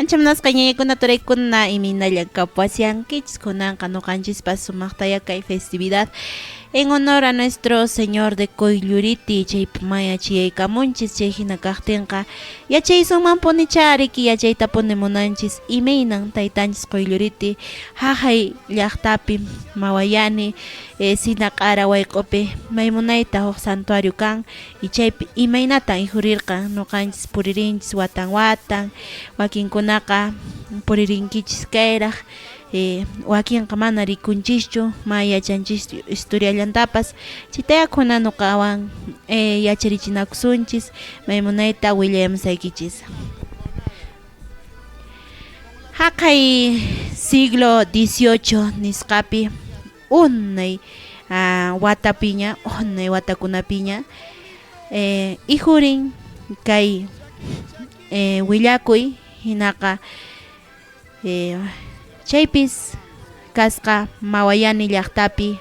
Ancha munasqa ñañakuna turaykuna imaynallan kapuwashankichis kunanqa nuqanchispas sumaqtaya kay festividad en honor a nuestro Señor de Coylluriti chaypi maya chiyaykamunchis chay hina kaqtinqa yachaysunmanpunichá riki yachaytapuni munanchis imaynan taytanchis Qoylluriti haqay llaqtapi Mawayani e, Sinaq'ara wayq'upi maymunayta huk santuario kan y chaypi imaynatan ijurirqan nuqanchis puririnchis watan watan wakinkunaqa puririnkichis kayraq e, wakinqa mana rikunchischu ma yachanchischu historiallantapas chaytaya kunan nuqawan e, yacharichinakusunchis maymunayta willayamusaykichis. Haqay siglo XVIII nisqapi unay watapiña, unay watakunapiña e, ijurin kay e, willakuy hinaqa e, chaypis kasqa Mawayani llaqtapi.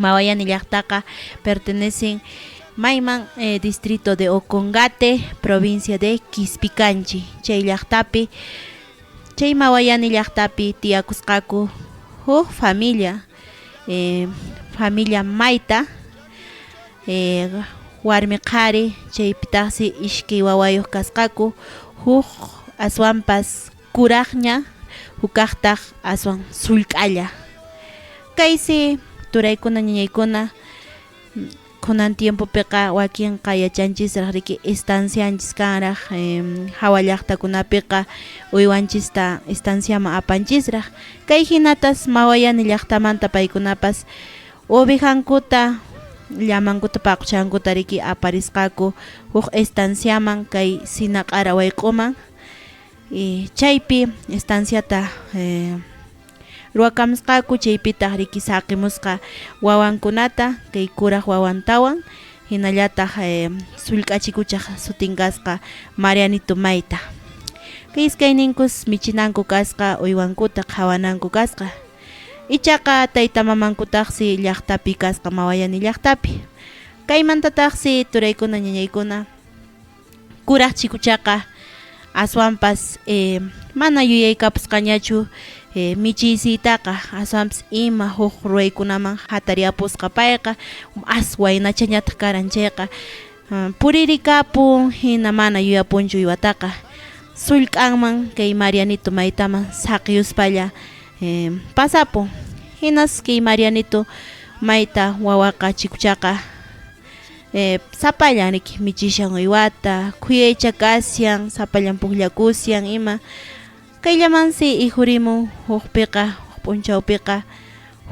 Mawayani llaqtaqa pertenecen mayman e, distrito de Ocongate, provincia de Quispicanchi. Chay llaqtapi, chay Mawayani llaqtapi tiyakusqaku huk familia, e, familia Mayta, e, warmi qhari, chaypitaqsi iskay wawayuq kasqaku, huk aswanpas kuraqña, hukaqtaq aswan sullk'alla. Kaysi turaykuna ñañaykuna kunan tiempopiqa wakinqa yachanchisraq riki estancianchis kanraq hawa llaqtakunapiqa uywanchista estanciaman apanchisraq kay hinatas Mawayani llaqtamanta paykunapas ovejankuta llamankuta paquchankuta riki aparisqaku huk estanciaman kay Sinaq'ara wayq'uman y chaypi estanciata ruwakamusqaku chaypitaq riki saqimusqa wawankunata kay kuraq wawantawan hinallataq sullk'achikuchaq sutin kasqa Marianito Mayta kay iskayninkus michinanku kasqa uywankuta qhawananku kasqa ichaqa tayta mamankutaqsi llaqtapi kasqa Mawayani llaqtapi kaymantataqsi turaykuna ñañaykuna kuraq chikuchaqa aswanpas e, mana yuyaykapusqañachu e, michiysiytaqa aswanpas ima huk ruwaykunaman hatariapusqa payqa as waynachañataq karan chayqa puririkapun hina mana yuyapunchu uywataqa sullk'anman kay Marianito Maytaman saqiyuspalla e, pasapun hinas kay Marianito Mayta wawaqa chikuchaqa E, sapallan riki michishan uywata, khuyaycha kashan, sapallan pukllakushan ima. Kayllamansi ijurimun hukpiqa, huk p'unchawpiqa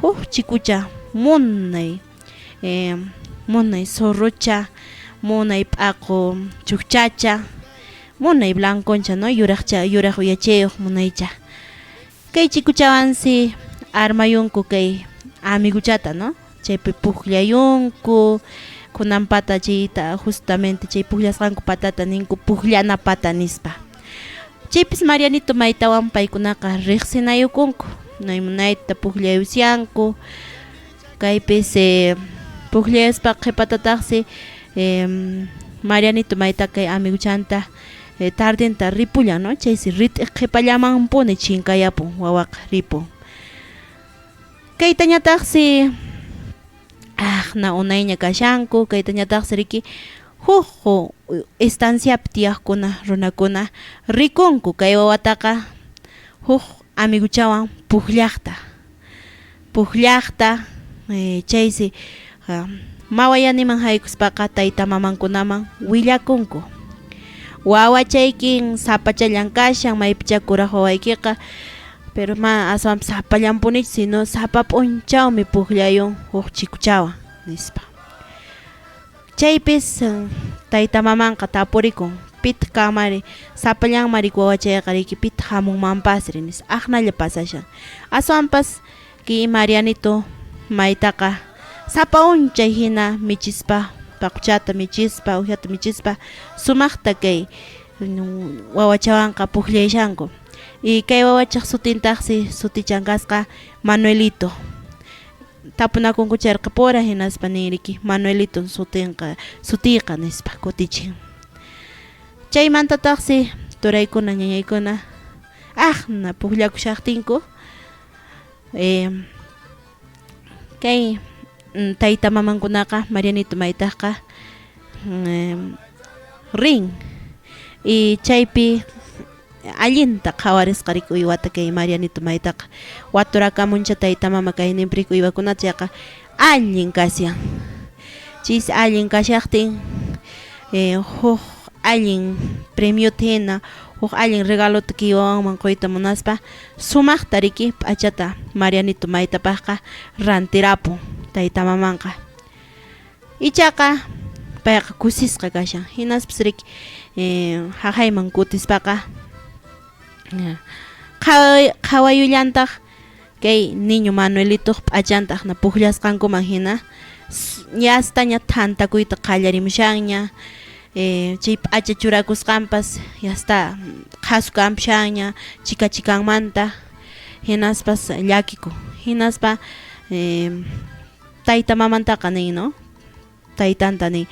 huk chikucha munay, e, munay zorrocha, munay p'aqu chukchacha, munay blanconcha, no? Yuraqcha, yuraq uyachayuq munaycha. Kay chikuchawansi armayunku kay amiguchata, no? Chaypi pukllayunku, kunan pata chayta justamente chay pukllasqanku patata ninku pukllana pata nispa. Chaypis Marianito Maytawan paykunaqa riqsinayukunku, munayta pukllayusyanku, kaypis eh, pukllayuspa qhipatataqsi eh, Marianito Mayta kay amiguchanta eh, tardenta ripullan, no? Chaysi rit'iq qhipallamanpuni chinkayapun wawaqa ripun. Kaytañataqsi aqna unayña kashanku, kaytañataqsi riki huk estanciapi tiyaqkuna runakuna rikunku kay wawataqa huk amiguchawan pukllaqta, pukllaqta e, chaysi Mawayaniman haykuspaqa tayta mamankunaman willakunku. Wawachaykin sapachallan kashan, maypichá kuraq wawaykiqa, pero ma aswanpas sapallanpunichu, sino sapa p'unchawmi pukllayun huk chikuchawan, nispa. Chaypis tayta mamanqa tapurikun, pitaq kanmari, sapallanmari wawachayqa riki, pitaq hamunmanpasri, nispa. Aqnalla pasashan. Aswanpas kay Marianito Maytaqa sapa unchay hina michispa, paquchata michispa, uhyata michispa, sumaqta kay wawachawanqa pukllayashanku. Y kay wawachaq sutintaqsi sutichan kasqa Manuelito. Tapunakunku charqipura hinaspa ninriki Manueliton sutinqa sutiyqa nispa kutichin. Chaymantataqsi Turaykuna ñañaykuna aqna pukllakushaqtinku kay tayta mamankunaqa Marianito Maytaqqa rin y chaypi allinta qhawarisqa riki uywata kay Marianito Maytaqa waturakamuncha tayta mama kayninpi riki uywakunata chayqa allin kashan chaysi allin kashaqtin huk allin premiota hina huk allin regalota kay wawanman quyta munaspa sumaqta riki p'achata Marianito Maytapaqqa rantirapun tayta mamanqa ichaqa payqa kusisqa kashan hinaspas riki haqayman kutispaqa qhawayullantaq kay niño Manuelitoq p'achantaq na pukllasqankuman hina yastaña thantakuyta qallarimushanña chay p'acha churakusqanpas yasta qhasukampushanña chika chikanmanta hinaspas llakikun hinaspa tayta mamantaqa nin no taytanta nin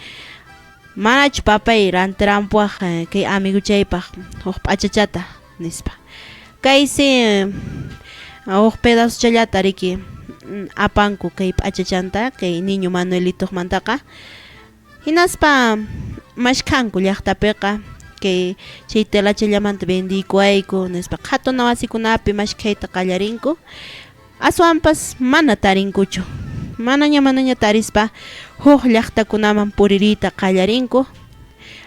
manachu papay rantirampuwaq kay amiguchaypaq huk p'achachata nispa kaysi huk pedazochallata riki apanku kay p'achachanta kay niño Manuelitoqmantaqa hinaspa mashkhanku llaqtapiqa kay chay telachallamanta vendiykuwayku nispa qhatuna wasikunapi mashkhayta qallarinku aswanpas mana tarinkuchu manaña tarispa huk llaqtakunaman puririyta qallarinku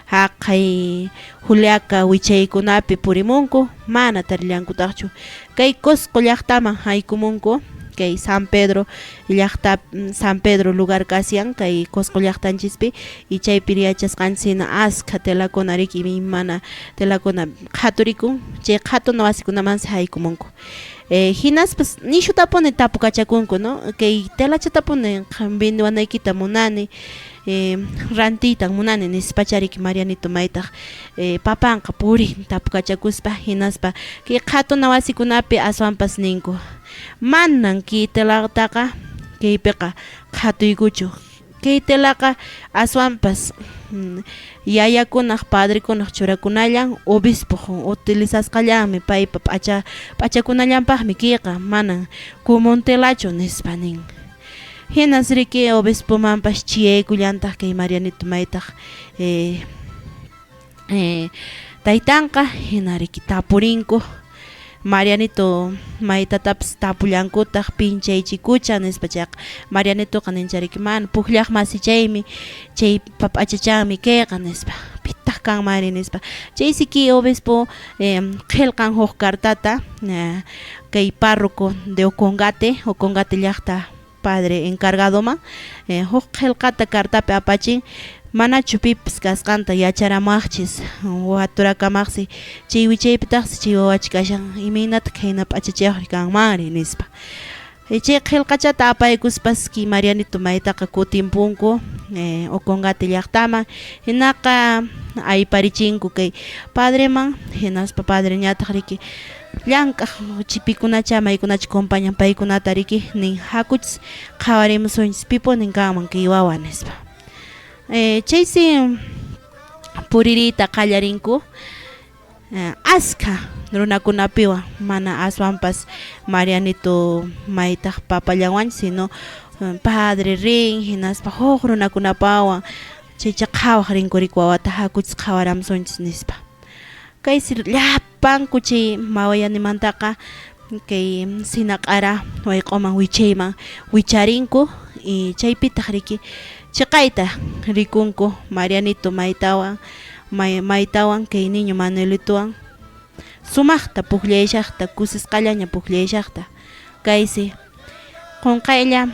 haqay Juliaca wichaykunapi purimunku mana tarillankutaqchu kay Cusco llaqtaman haykumunku kay San Pedro llaqta San Pedro lugar kashan kay Cusco llaqtanchispi y chaypi yachasqanchis hina askha telakuna riki mana telakuna qhaturikun chay qhatuna wasikunamansi haykumunku hinaspas nishutapuni tapukachakunku no kay telachatapuni vendiwanaykita munani rantiytan munani nispacha riki Marianito Maytaq papanqa purin tapukachakuspa hinaspa kay qhatuna wasikunapi aswanpas ninku manan kay telataqa kaypiqa qhatuykuchu kay telaqa aswanpas yayakunaq padrekunaq churakunallan obispoq utilizasqallanmi paypa p'achakunallanpaqmi kayqa manan común telachu nispa nin hinas riki obispomanpas chiyaykullantaq kay Marianito Maytaq taytanqa hina riki tapurinku Marianito Maytatapas tapullankutaq pinchaychikucha nispa chayqa Marianitoqa nincha riki mana pukllaq masichaymi chay p'achachanmi kayqa nispa pitaq kanmari nispa chaysi kay obispo qillqan huk cartata kay párroco de Ocongate Ocongate llaqta padre encargadoman huk qillqata cartapi apachin manachu pipas kasqanta yacharamaqchis waturakamaqsi chay wichaypitaqsi chay wawacha kashan imaynata khayna p'achachayuqri kanmanri nispa chay qillqachata apaykuspas kay Marianito Maytaqa kutinpunku Ocongate llaqtaman hinaqa ayparichinku kay padreman hinaspa padreñataq riki llank'aq chipikunacha maykunacha compañan paykunata riki nin hakuchis qhawarimusunchis pipunin kanman kay wawa nispa chaysi puririyta qallarinku askha runakunapiwan mana aswanpas Marianito Maytaq papallanwanchu sino padre rin hinaspa huk runakunapawan chaycha qhawaq rinku riki wawata hakuchis qhawaramusunchis nispa kaysi llapanku chay Mawayanimantaqa kay Sinaq'ara wayq'uman wichayman wicharinku y chaypitaq riki chiqayta rikunku Marianito Maytawan Maytawan kay niño Manuelitowan sumaqta pukllayshaqta kusisqallaña pukllayshaqta kaysi qunqaylla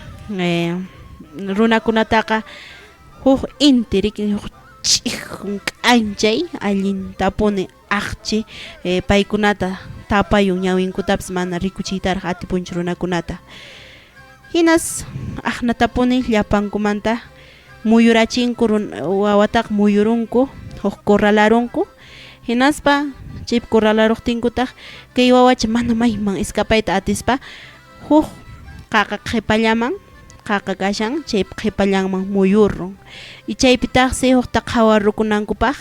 runakunataqa huk inti riki huk ch'ijun k'anchay allintapuni aqchi paykunata tapayun ñawinkutapas mana rikuchiytaraq atipunchu runakunata hinas aqnatapuni llapankumanta muyurachinku wawataqa muyurunku huk corralarunku hinaspa chaypi corralaruqtinkutaq kay wawacha mana mayman escapayta atispa huk qaqa qhipallaman qaqa kashan chaypi qhipallanman muyurun y chaypitaqsi hukta qhawarukunankupaq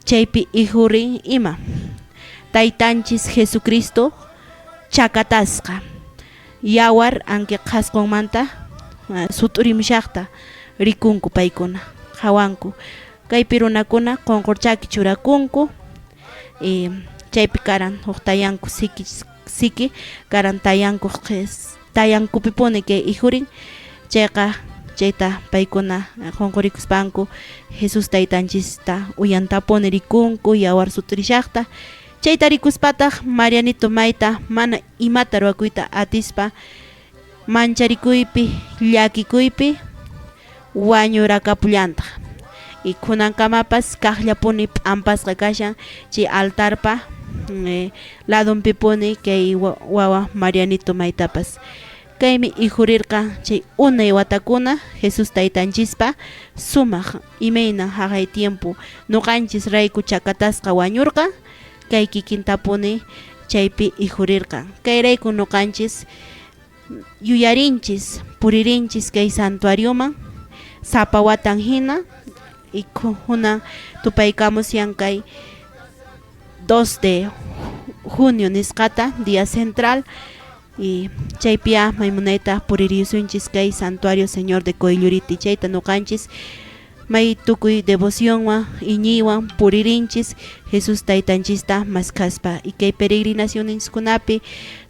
Chaypi ijurin ima taytanchis Jesucristo chakatasqa yawar anki qhasqunmanta sut'urimushaqta rikunku paykuna qhawanku kaypi runakuna qunqurchaki churakunku chaypi karan huk tayanku siki siki karan tayanku tayankupipuni kay ijurin chayqa chayta paykuna qunqurikuspanku Jesus taytanchista uyantapuni rikunku yawar sut'urishaqta chayta rikuspataq Marianito mayta mana imata ruwakuyta atispa mancharikuypi llakikuypi wañurakapullantaq y kunankamapas kaqllapuni p'ampasqa kashan chay altarpa ladunpipuni kay wawa Marianito maytapas kaymi ijurirqa chay unay watakuna Jesus taytanchispa sumaq imayna haqay tiempo nuqanchis rayku chakatasqa wañurqa kay kikintapuni chaypi ijurirqa kayrayku nuqanchis yuyarinchis puririnchis kay santuarioman sapa watan hina y kunan tupaykamusyan kay 2 de junio nisqata día central y chaypiya maymunayta puririsunchis kay santuario Señor de Coylluriti chayta nuqanchis may tukuy devocionwan iñiywan puririnchis Jesus taytanchista maskhaspa y kay peregrinacioneskunapi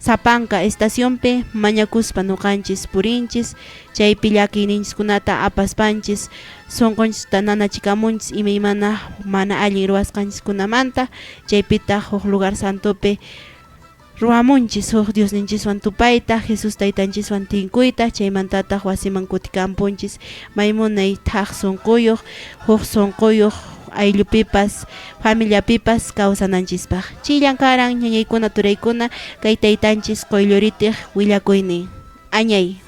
sapanka estacionpi mañakuspa nuqanchis purinchis chaypi llakiyninchiskunata apaspanchis sunqunchista nanachikamunchis imaymana mana allin ruwasqanchiskunamanta chaypitaq huk lugar santopi ruwamunchis huk Diosninchiswan tupayta Jesus taytanchiswan tinkuyta chaymantataq wasiman kutikampunchis maymunay thaq sunquyuq huk sunquyuq ayllupipas familiapipas kawsananchispaq chillan karan ñañaykuna turaykuna kay taytanchis Qoylluritiq willakuynin añay.